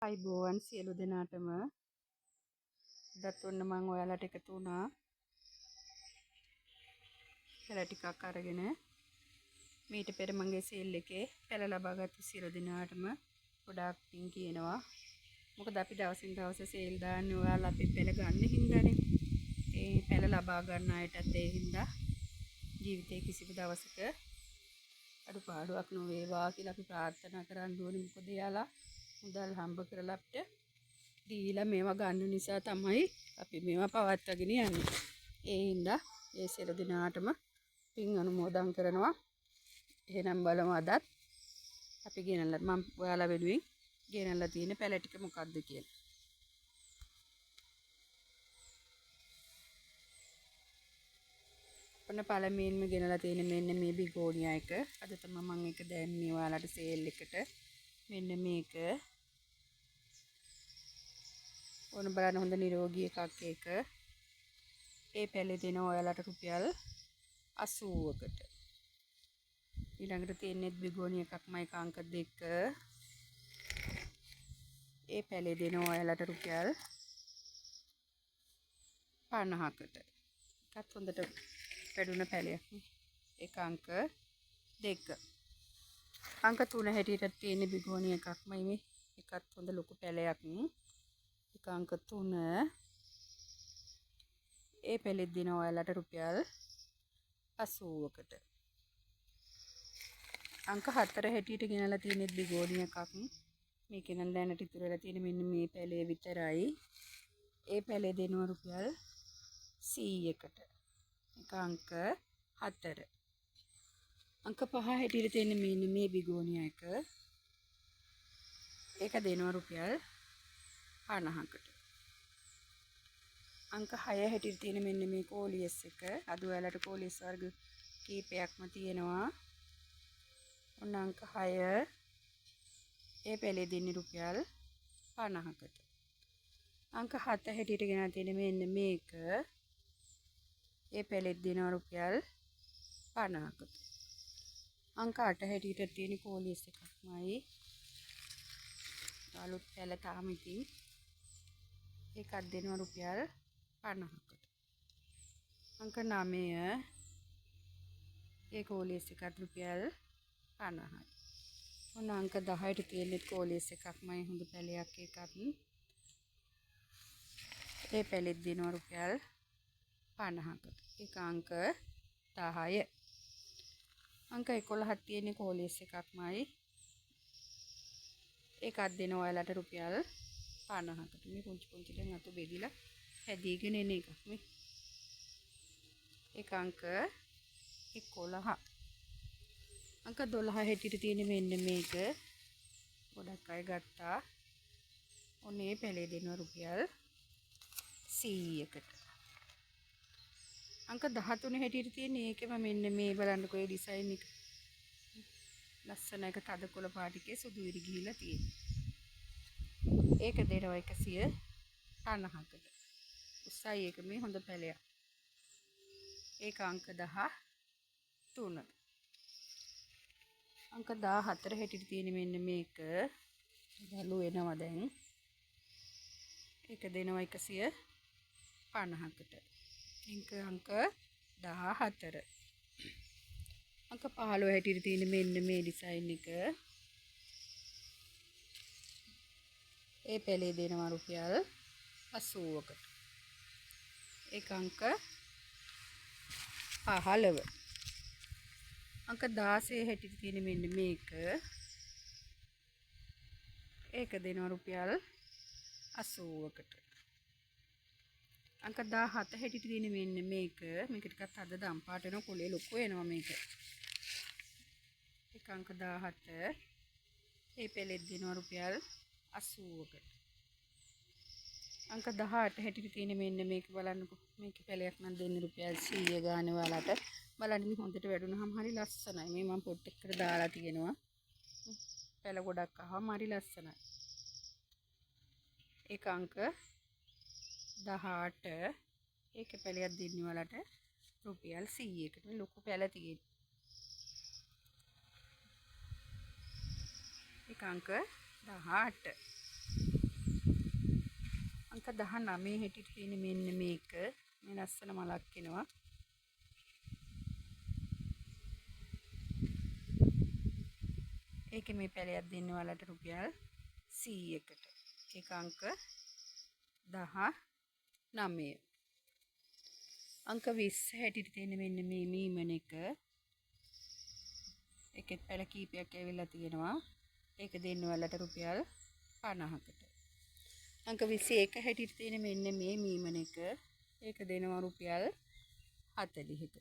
අයිබෝවන් සියලු දෙනාටම අදත් ඔන්න මං ඔයාලට එකතු වුණා පැල ටිකක් අරගෙන. මීට පෙර මගේ සේල් එකේ පැල ලබාගත්තු සියලු දෙනාටම ගොඩාක් පිං කියනවා. මොකද අපි දවසින් දවස සේල් දාන්නේ ඔයාලා අපේ පැල ගන්න හින්දානේ. ඒ පැල ලබා ගන්න අයටත් ඒ හින්දා ජීවිතේ කිසිම දවසක අඩුපාඩුවක් නොවේවා කියලා අපි ප්‍රාර්ථනා කරන්න ඕනේ. මොකද එයාලා මුදල් හම්බ කරලා අපිට දීලා මේවා ගන්න නිසා තමයි අපි මේවා පවත්වාගෙන යන්නේ. ඒ හින්දා ඒ සියලු දෙනාටම පින් අනුමෝදන් කරනවා. එහෙනම් බලමු අදත් අපි ගෙනල්ලා මම ඔයාලා වෙනුවෙන් ගෙනල්ලා තියෙන පැල ටික මොකද්ද කියලා. ඔන්න පළමුවෙන්ම ගෙනලා තියෙන මෙන්න මේ බිගෝනියා එක. අද තමයි මම ඒක දැම්මේ ඔයාලට සේල් එකට. මෙන්න මේක. ඔන්න බලන්න හොඳ නිරෝගී එකක් ඒක. ඒ පැලේ දෙනවා ඔයාලට රුපියල් 80කට. ඊළඟට තියෙන්නේ බිගෝනියා එකක්මයි අංක 2. ඒ පැලේ දෙනවා ඔයාලට රුපියල් 50කට. එකත් හොඳට වැඩුණ පැලයක් නේ. ඒක අංක 2. අංක 3 හැටියට තියෙන බිගෝනියා එකක්මයි මේ. එකත් හොඳ ලොකු පැලයක්. ඒක අංක 3. ඒ පැලෙත් දෙනවා ඔයාලට රුපියල් 80කට. අංක 4 හැටියට ගෙනලා තියෙන බිගෝනියා එකක්. මේකේ නම් දැනට ඉතුරු වෙලා තියෙන මෙන්න මේ පැලේ විතරයි. ඒ පැලේ දෙනවා රුපියල් 100කට. ඒක අංක 4. අංක 5 හැටියට තියෙන මෙන්න මේ බිගෝනියා එක. ඒක දෙනවා රුපියල් 50කට. අංක 6 හැටියට තියෙන මෙන්න මේ කෝලියස් එක. අද ඔයාලට කෝලියස් වර්ග කීපයක්ම තියෙනවා. ඔන්න අංක 6. ඒ පැලේ දෙන්නේ රුපියල් 50කට. අංක 7 හැටියට ගෙනලා තියෙන මෙන්න මේක. ඒ පැලෙත් දෙනවා රුපියල් 50කට. අංක 8 හැටියට තියෙන කෝලියස් එකක්මයි. අලුත් පැල තාම ඉතින් ඒකක් දෙනවා රුපියල් 50කට. අංක 9 ඒ කෝලියස් එකත් රුපියල් 50යි. ඔන්න අංක 10ට තියෙන කෝලියස් එකක්මයි හොඳ පැලයක් ඒකත්. ඒ පැලෙත් දෙනවා රුපියල් 50කට. ඒක අංක 10. අංක 11ක් තියෙන කෝලියස් එකක්මයි. ඒකත් දෙනවා ඔයාලට රුපියල් 50කට. මේ පුංචි පුංචි දැන් අතු බෙදිලා හැදීගෙන එන එකක් මේ. ඒක අංක 11. අංක 12 හැටියට තියෙන මෙන්න මේක. ගොඩක් අය ගත්තා. ඔන්න ඒ පැලේ දෙනවා රුපියල් 100කට. අංක 13 හැටියට තියෙන ඒකෙම මෙන්න මේ බලන්නකෝ ඒ ඩිසයින් එක. ලස්සන එක තද කොළ පාටිකේ සුදු ඉරි ගිහිලා තියෙනවා. ඒක දෙනවා 150කට. උස්සයි ඒක මේ හොඳ පැලයක්. ඒක අංක 13. අංක 14 හැටියට තියෙන මෙන්න මේක. දලු එනවා දැන්. ඒක දෙනවා 150කට. ඒක අංක 14. අංක 15 හැටියට තියෙන මෙන්න මේ ඩිසයින් එක. ඒ පැලේ දෙනවා රුපියල් 80කට. ඒක අංක 15. අංක 16 හැටියට තියෙන මෙන්න මේක. ඒක දෙනවා රුපියල් 80කට. අංක 17 හැටියට තියෙන මෙන්න මේක. මේක ටිකක් තද දම් පාට වෙනවා, කොලේ ලොකු වෙනවා මේක. ඒක අංක 17. ඒ පැලෙත් දෙනවා රුපියල් 80කට. අංක 18 හැටියට තියෙන මෙන්න මේක බලන්නකෝ. මේකේ පැලයක් නම් දෙන්නේ රුපියල් 100 ගානේ ඔයාලට. බලන්න මේ හොඳට වැඩුණාම හරි ලස්සනයි. මේ මම පොට් එකකට දාලා තියෙනවා. පැල ගොඩක් ආවම හරි ලස්සනයි. ඒක අංක 18. ඒකේ පැලයක් දෙන්නේ ඔයාලට රුපියල් 100කට. මේ ලොකු පැල තියෙන්නේ. ඒක අංක 18. අංක 19 හැටියට තියෙන මෙන්න මේක. මේ ලස්සන මලක් එනවා. ඒකේ මේ පැලයක් දෙන්න ඔයාලට රුපියල් 100කට. ඒක අංක 19. අංක 20 හැටියට තියෙන මෙන්න මේ මීමන එක. ඒකෙත් පැල කීපයක් ඇවිල්ලා තියෙනවා. ඒක දෙන්න ඔයාලට රුපියල් 50කට. අංක 21 හැටියට තියෙන මෙන්න මේ මීමන එක. ඒක දෙනවා රුපියල් 40කට.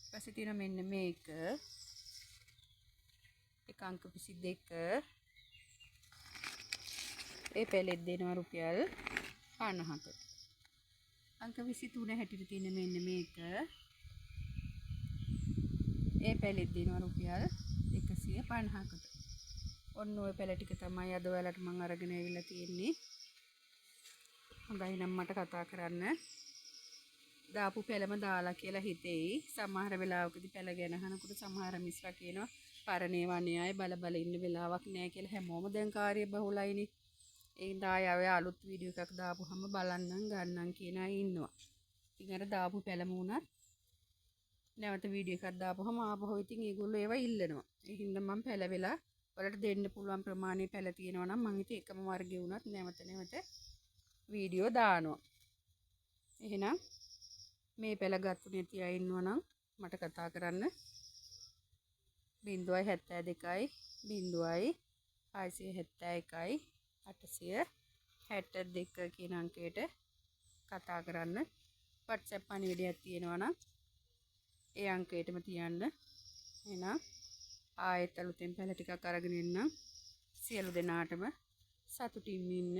ඊපස්සේ තියෙනවා මෙන්න මේක. ඒක අංක 22. ඒ පැලෙත් දෙනවා රුපියල් 50කට. අංක 23 හැටියට තියෙන මෙන්න මේක. ඒ පැලෙත් දෙනවා රුපියල් 150කට. ඔන්න ඔය පැල ටික තමයි අද ඔයාලට මං අරගෙන ඇවිල්ලා තියෙන්නේ. හොඳයි නම් මට කතා කරන්න. දාපු පැලම දාලා කියලා හිතෙයි. සමහර වෙලාවකදී පැල ගැන අහනකොට සමහර මිස්ලා කියනවා පරණ ඒවා අනේ ආයේ බල බල ඉන්න වෙලාවක් නෑ කියලා. හැමෝම දැන් කාර්ය බහුලයිනේ. ඒ හින්දා ආයෙ ඔය අලුත් වීඩියෝ එකක් දාපුවහම බලන්නම් ගන්නම් කියන අය ඉන්නවා. ඉතින් අර දාපු පැලම වුණත් නැවත වීඩියෝ එකක් දාපුවහම ආපහු ඉතින් ඒගොල්ලෝ ඒවා ඉල්ලනවා. ඒ හින්දා මං පැලවෙලා ඔයාලට දෙන්න පුළුවන් ප්‍රමාණය පැල තියෙනවා නම් මං ඉතින් එකම වර්ගය වුණත් නැවත නැවත වීඩියෝ දානවා. එහෙනම් මේ පැල ගත්තු නැති අය ඉන්නවා නම් මට කතා කරන්න. 072 0 671 862 කියන අංකයට කතා කරන්න. WhatsApp පණිවිඩයක් තියෙනවා නම් ඒ අංකයටම තියන්න. එහෙනම් ආයෙත් අලුතෙන් පැල ටිකක් අරගෙන එන්නම්. සියලු දෙනාටම සතුටින් ඉන්න.